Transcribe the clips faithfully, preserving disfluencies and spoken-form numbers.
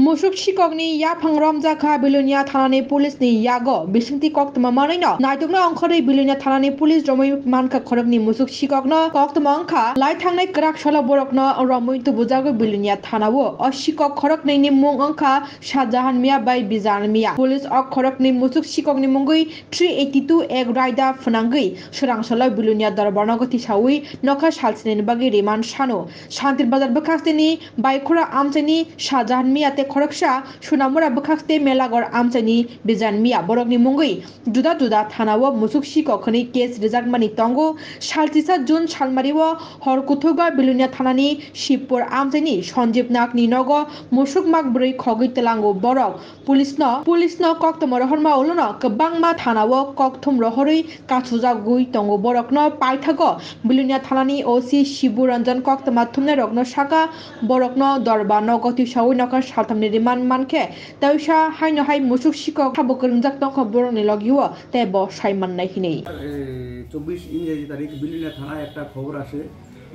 Musuk sikokni yaphang romjakha Bilonia thanani police ni yago. Bisingtwi koktwma manwino naitukna ongkhorwi Bilonia thanani police romwi mankha khoroknwi musuk sikokno. Koktwma wngkha lai thangnai kwrak salo borokno romwi tubujagwi Bilonia thanao. O sikok khoroknwini mung wngkha Shahjahan Mia bai Bijan Mia. Police o khoroknwi musuk sikokni mungwi three eighty two ek raida phwnangwi swrang salo Bilonia dorbarno gothisawi nokha salsini bagwi remand sano. Shantir Bazar bwkhaksteni Baikora amchaini Shahjahan Mia tei khoroksa Sonamura bwkhakste Melagor amchaini Bijan Mia borokni mungwi juda juda thanao musuk sikok hwnwi case rijakmani tongo. Salchisa June salmario hor kuthugo Bilonia thanani Shibpur amchaini Sanjeev Nagni nogo musuk mak bwrwi khogwi tlango borok. Police no, police no koktwma rohorma ulono kwbangma thanao kokthum rohorwi kachujagwi tongo borokno. Paithago Bilonia thanani O C Shibu Ranjan koktwma thumnairokno saka borokno dorba nogo twisawi nokha salthamni remand mankhe, tei sa haino hai musuk sikok sabo kwrwngjak tongkha borokni logio tei bo sai mannai hinwi. এ, চব্বিশ ইংরেজি তারিখ বিলিনিয়া থানায় একটা খবর আসে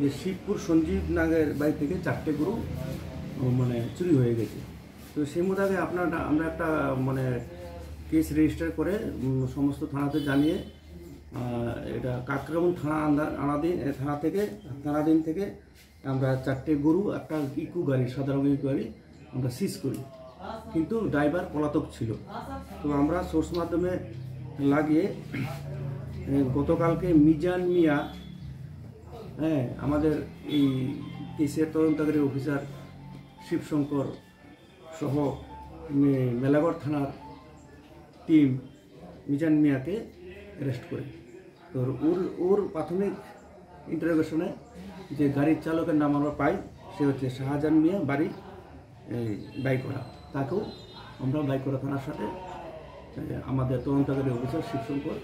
যে শিবপুর সঞ্জীব নাগের বাড়ি থেকে চারটে গরু, ও, মানে চুরি হয়ে গেছে। তো সেই মোতাবেক আপনার, আমরা একটা, মানে, কেস রেজিস্টার করে, উম, সমস্ত থানাতে জানিয়ে, আহ, এটা কাকরাবন থানা আন্ডার, আনাদিন, এ, থানা থেকে, থানাধীন থেকে আমরা চারটে গরু, একটা ইকো গাড়ি, সাদা রঙের ইকো গাড়ি আমরা সিজ করি, কিন্তু ড্রাইভার পলাতক ছিল। তো আমরা সোর্স মাধ্যমে লাগিয়ে, এ, গতকালকে মিজান মিয়া, হ্যাঁ, আমাদের এই কেসের তদন্তকারী অফিসার শিবশঙ্কর সহ মে-, মেলাগড় থানার টিম মিজান মিয়াকে অ্যারেস্ট করে। তো ওর, ওর প্রাথমিক ইন্টারোগেশনে যে গাড়ির চালকের নাম আমরা পাই, সে হচ্ছে শাহজাহান মিয়া, বাড়ি এই বাইকরা। তাকেও আমরা বাইকরা থানার সাথে, এ, আমাদের তদন্তকারী অফিসার শিবশঙ্কর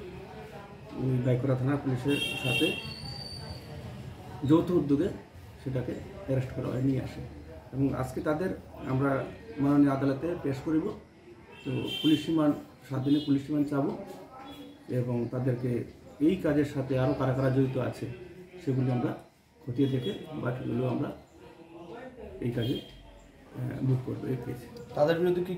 ওই বাইকরা থানার পুলিশের সাথে যৌথ উদ্যোগে সেটাকে অ্যারেস্ট করা হয়, নিয়ে আসে। এবং আজকে তাদের আমরা মাননীয় আদালতে পেশ করিব। তো পুলিশ রিমান্ড, সাত দিনের পুলিশ রিমান্ড চাবো এবং তাদেরকে এই কাজের সাথে আরও কারা কারা জড়িত আছে সেগুলি আমরা খতিয়ে দেখে বাকিগুলো আমরা এই কাজে, আহ, মুভ করবো, এই কেসে। তাদের বিরুদ্ধে কি